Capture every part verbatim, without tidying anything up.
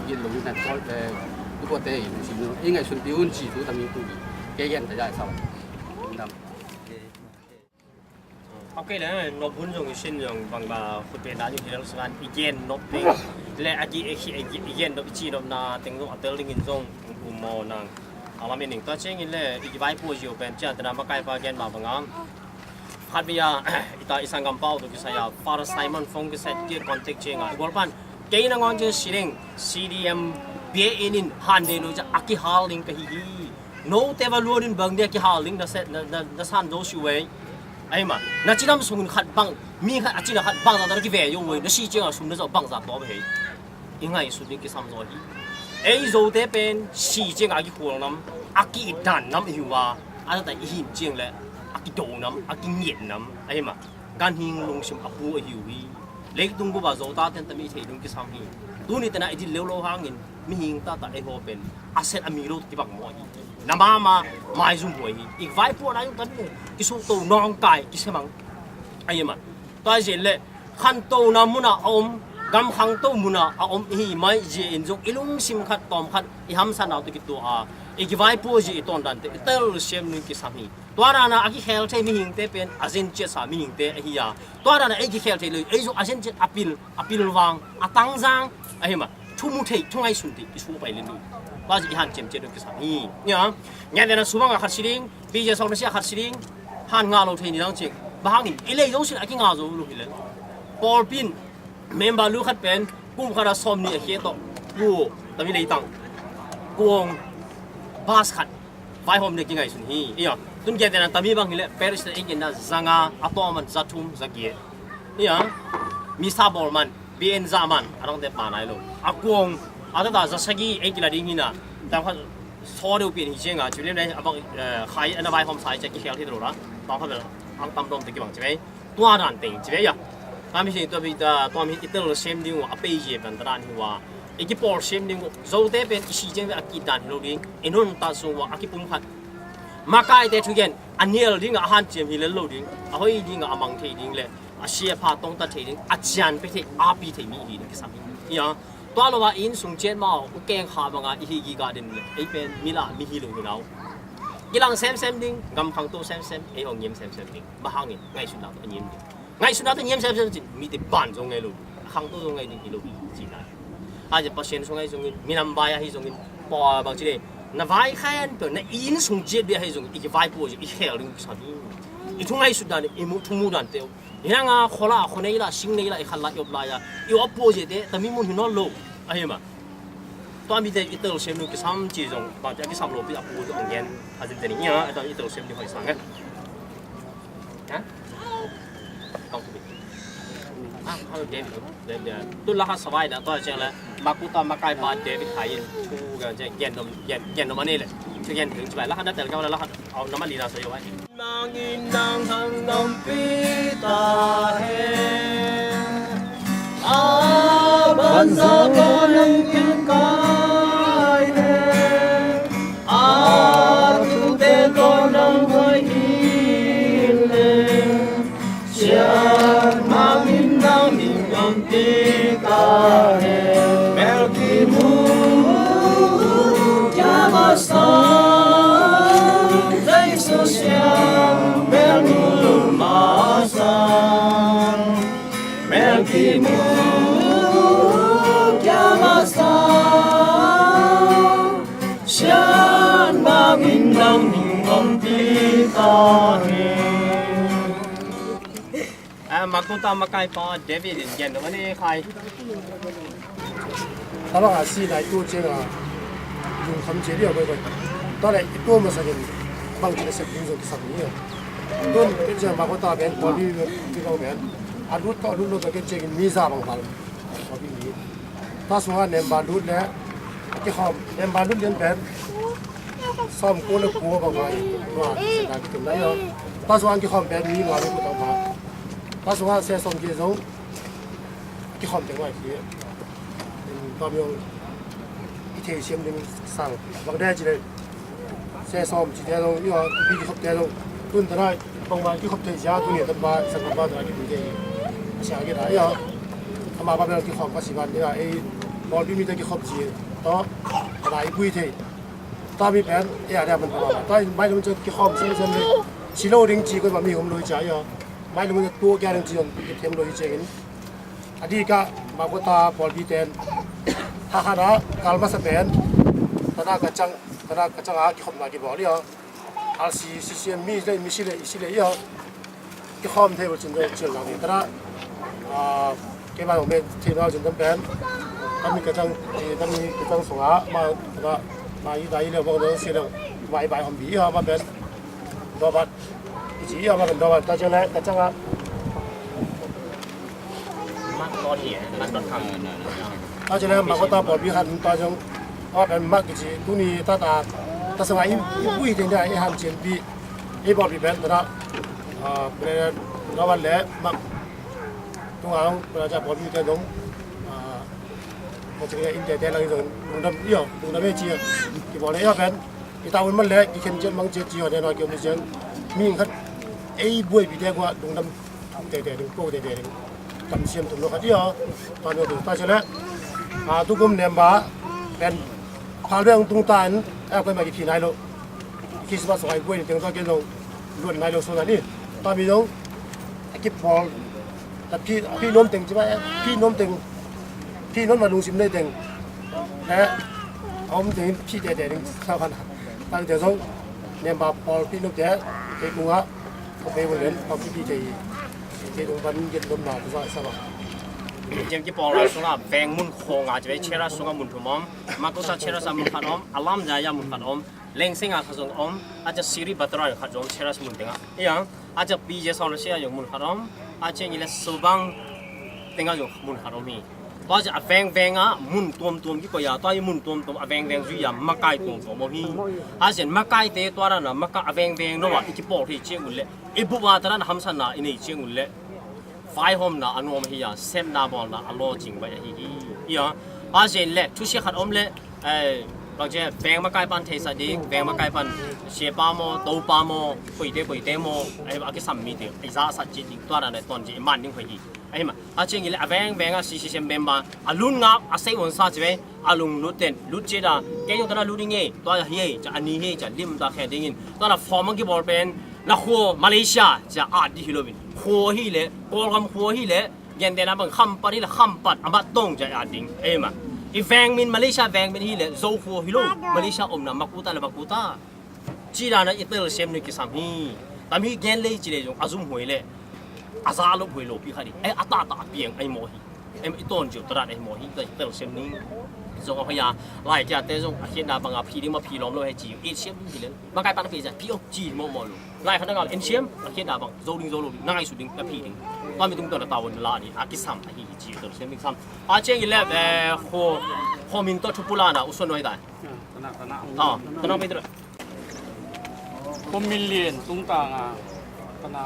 Git lo na tol, eh, tu ko te in si no. Ei ngaihsun pi un ci tu tami tu. Ke gen ta jai sa. Dam. Ok le, nop hun zong i sin zong bang ba khut pen dan i hel san i gen nop teng le a ki e khi i gen nop i ci nop na teng zong a tel ding in zong um maw nang. A lam in ning tua ciang in le i vai pu zio pen cia tena makai pa gen ma bang am. Khat bia i ta i sanggam pau tu kisai a Father Simon Fong kisai ki contact ciang a gol pan kei na ngon ciang sining C D M bia in in han de no ca a kihal ding ka hi hi. No te va luan in bang dia kihal ding na set na na na san do si wei. Ai ma na cinam sungin khat bang mi khat a cina khat bang za na ki ve yo wei na si ciang a sum na zo bang za to be hei. I ngaihsut ding kisam zaw hi. Ei Zote pen si ciang a kikhual nam a ki dan nam i hiu a a ta i hin ciang le a kido nam a kingiat nam ai ma. Ganhing lungsim a pu a hiu hi. Leitung bup a Zota ten tami thei ding kisam hi. Tuni tena i dil leu lo hangin mihing tata ei ho pen a set a mi lo kibang maw hi. Na mama maizum huai hi. I vaipuana yung tami kisuk to nong kai kisemang. Ai ma. Tua zin le khantona muna a om, gam khangto muna a om ihi mai zia in zong i lungsim khat tawm khat i hamsa nau te kitua a i kivaipu zia i tawndante i tel siam ning kisam hi. Tua dana a kikhel thei mihingte pen a zen ciatsa mihingte ahi a tua dana ei kikhel thei lo ei zong a zen ciat a pil a pilvang a tangzang ahi ma. Thu mu thei thu ngaihsun thei i su pai len lo. Tua zia i han ciam ciat lo kisam hi. Nia ngiat dena sumang a khat si ding. Pi zia sawk na si a khat si ding. Han nga lo thei ni dang cik ba hangin i lei zo sin a kinga zo lo hi le. Pawlpin member lu khat pen kum khat a sawm ni a khia tawh ku tami leitang kuang bas khat vaihawm ni a kingaihsun hi. Ia tun gen tena tami bang hi le Paris na ing inna zanga a tawman zathum zagiat. Ia mi sa bawl man B N za man a dangte pa nai lo a kuang a tata zasagi ei kila ding hina. Tam khat saw deuh pian hi cianga ci lem le a bang khai ana vaihawm sai cia kikhel hi lo la. Tam khat bel ang tam dawm te kibang ci mai. Tua dan teng ci ve ia. Tami sin tua bita tua mi i tel sem ding uh a pei ye ban ta dan hi wa. I kipawl sem ding uh Zote pen i si ciang ve a ki dan hi lo ding i nun ta sung wa a kipum khat. Makaite thugen a nial ding a han ciam hi lel lo ding a hoi ding a mang thei ding le a sia pha tong ta thei ding a cian pe thei a pi thei mi hi ding kisam hi. Ia tua lo wa in sung cian mau u keng kha banga i hi gi ga den le ei pen mi la mi hi lo hi nau. Kilang semsem ding gam khangto semsem ei hong ngim semsem ding. Mahangin ngaihsutna tawh a ngim ding. Ngaihsutna tawh ngim semsem cin mite ban zong ngai lo. A khangto zong ngai ding hi lo hi ci nai. A zia Pasian sung ngai zongin minam vai ahi zongin paw bang ci dei. Na vai khan peuh na in sung ciat bia ahi zongin i kivai paw zia i khel ding kisa ding. I thu ngaihsutna ni i mu thu mu dan teu. Hi nanga khuala khonei la singnei la i khat la i op lai a i op paw zia te tami mun hi nawn lo. Ahi ma. Tua mite i tel sem nu kisam ci zong bangte a kisam lopi a pu zong gen a zin teni ia a tua i tel sem ni hoi sang e. Ha? Tong tu bi. Ah, hal David, David. Tu la ha savai da tua ciang le makuta makai pa David hai in tu ga ciang gen dom gen gen dom ani le. Tu gen tu cibai la ha da tel ka la ha au nama li na sa yo ai. Mangin nang hang nampi ta hen. A banza ko nang kin kai hen. A tute ko nang hoi hin hen. Sian mangin nang hing nampi ta hen. Melki mu kiama sa. Siang bel mu masa. Melki mu kiama sa. Sian bangin nang hing om ti ta hi. Makuta makai pa David in gen dong ani khai. Tabang a si nai tu ciang a lungkham cia dia koi koi. Tua le i tua masakin bang ci na sep ding zong kisam ni. Tun ke ciang makuta ben tua bi bi kau ben. A lut tawh a lut lo tua ke ciangin mi za bang bal. Tua bi ni. Tua sunga nemba lut le a kikhawm nemba lut lian pen sawm kua le kua bang ngai. Tua sena kitum lai lo. Tua sunga kikhawm pen mi ngai le kua tawh ba. Tua sunga se sawm kua zong kikhawm teng ngai khi. Tua mi zong i thei siam ding sang bang de ci le. Se sawm ci te zong i pi kikhawm te zong tun tanai. Bangma kikhop thei sia tuni tanpa sangkapa tana kipi thei sia kita ia. Ama pa bel kikhom ka sivan dia ei Pawlpi mite kikhop ci tawh, a dai i bui thei. Tua mi pen ei a dia man pha. Tua in mailum ciang kikhawm semsem le, si lo ding ci koi ma mi hum lo hi cia i aw. Mailum ciang tua kia ding ci on kithem lo hi ciangin, a dikah Makota pawlpi ten thakhana kal masa pen, tana ka cang, tana ka canga kikhopna kibawl i aw. RC, CCM mi le, mi si le, i si le i aw. Kikhawm thei uh cin dong cil lang ni tana. Keima hong me thei nau cin dong pen, kami ka cang, kami ka cang sunga ma, ma, ma i dai le bong dong si le, ma i bai hom bi i aw ma pen. Dobat, i ci i aw ma pen dobat ta cang le ta canga. Mak tawh hi, mak tawh khang. Tua ci le Makota pawlpi khat tua zong, a pen mak kici tuni tata, ta sanga i, i bui teng dia i han cianpi, i pawlpi pen tana, a, pen na wan le mak tunga hong pen a ca pawlpi te dong, a, pen ci le in te te lang i dong lungdam i aw, lungdam i ci a, kibawl le i aw pen, i ta un man le kikhen ciat mang ciat ci aw ne na kiom ni cian, mi khat ei buaipi te kua lungdam teitei ding, ko teitei ding. Kam siam tum lo khat i aw. Tua no tu ta ci le, a, tukum nemba pen phal beng tung ta in, a, koi ma kiphi nai lo. Christmas hong ai buai ni teng tua ken zong luan nai lo so na ni. Tua mi zong a kipawl ta phi, phi nuam teng ci ma, phi nuam teng, phi nuam ma lungsim nei teng, e, a om teng phi teitei ding sa khan. Tang te zong nemba pawl phi nuam te, kei kungah Ko pe walen pau kipi te i, kei dong ban gen lom na ko za sa ba. Jem kipawl lai sunga veng mun khonga ci ve, chera sunga mun thum om, Makota chera sa mun khat om, Alam Jaya mun khat om, Lengse nga khat zong om, a ca Siri Batra khat zong chera sa mun tenga. Ia, a ca P J Sawl sia zong mun khat om, a ca ngile Subang tenga zong mun khat om hi. Tua ci a vengveng ah mun tuamtuam kikoih a, tua i mun tuamtuam a vengveng zui a makai tuamtuam om hi. A cian makaite tua dan a maka a vengveng no ah i kipawl thei ciang un le, i bup a ta dan a hamsatna i nei ciang un le, vaihawmna a nuam ahi a, sepna bawlna a lawcing vai ahi hi. Ia, a cian le thusia khat om le, eh, bang ci veng makai pan theisa ding, veng makai pan siapa maw, topa maw, koite koite maw, eh, a kisam mite i zasat ci ding, tua dan a ton ci i man ding hoih hi. Ahi ma, a ciangin le a vengveng a C C C M member a lungngap a sei won sa ci ve, a lunglut ten lut ci da, kei zong tana lut ding e, tua hi e, ca a ni hi e, ca lim ta khe dingin, tua na form ang kibawl pen, na khua Malaysia ca at di hi loin, khua hi le, Kawlgam khua hi le, gentehna bang Khampat hi le, Khampat a mat tong ca at ding. Ahi ma, i veng min Malaysia veng min hi le, Zo khua hi lo, Malaysia omna Makuta le Makuta. Ci dan a i telsiam ni kisam hi. Tam hi gen lei ci lei zong a zum huai le a za lop huai lopi kha ding. Ai a tata a piang ai maw hi. Em i ton ziau tarat ai maw hi. I telsiam ni zong a hoia. Lai kia te zong a khiatna bang a phi ding ma phi lawm lo he ci. I siam ding hi le. Ma kai pan a phi za phi ok ci maw maw lo. Lai khan a ngal en siam a khiatna bang zo ding zo lo ding. Na ngai su ding ka phi ding. Tua mi tung ton a tawon la ni a kisam a hi ci telsiam ni kisam. A ciang i le, eh, kho, kho min to thupu la na u son noi dai. Tana, tana. Ah, tana pe tana. Kum min lian tungtang a, tana,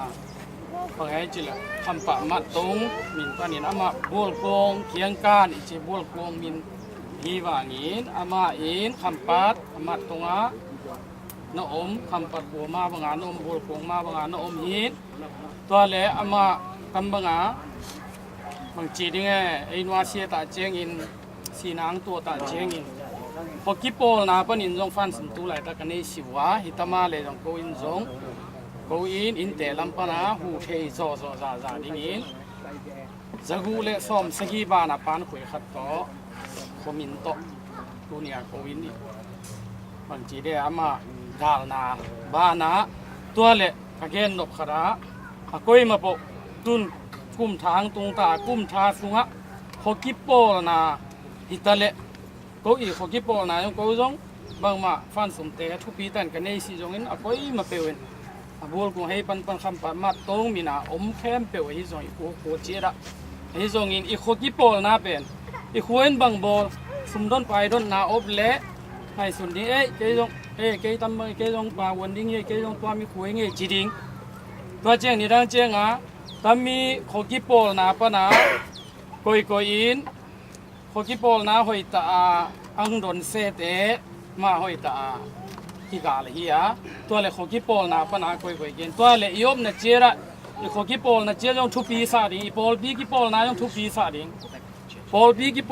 pangai ci le Khampat mat tong min panin amah Bualkong kiangkan i ci Bualkong min hi vangin amah in Khampat mat tong a na om, Khampat khua ma banga na om, Bualkong ma banga na om hin. Tua le amah kam banga bang ci ding e, ei nua sia ta ciangin, sinang tua ta ciangin, khuakipawlna panin zong fan sum tu laitak ka nei si uh a, hi tama le zong ko in zong, ko in innte lam pana hu thei zawzaw zaza dingin, zaguh le sawm sagih bana pan khuai khat tawh khuamin tawh tunia ko in i bangci de amah galna bana tua le ka gen nop khat ah a koima pawh tun kum thang tungta kum tha sungah khuakipawlna hita le ko i khuakipawlna zong ko zong bangmah fan sumte thupi tan ka nei si zongin a koima peuhin a Bualkong hei panpan Khampat mat tong mina om khempeuh ahi zong i khuakua ciat ah ahi zongin i khuakipawlna pen i khua in bang bawl sumdon paidonna op le ngaihsun ding ei kei zong ei kei tam kei zong pa uan ding ei kei zong tua mi khua i ngei ci ding tua ciang nidang cianga tami khuakipawlna pana koikoi in khuakipawlna hoih ta a ang don sete mah hoih ta a kigal ahi a tua le khuakipawlna pana koikoi gen tua le i opna ciat ah i khuakipawlna ciat zong thupi sa ding i pawlpi kipawlna zong thupi sa ding pawlpi kipawl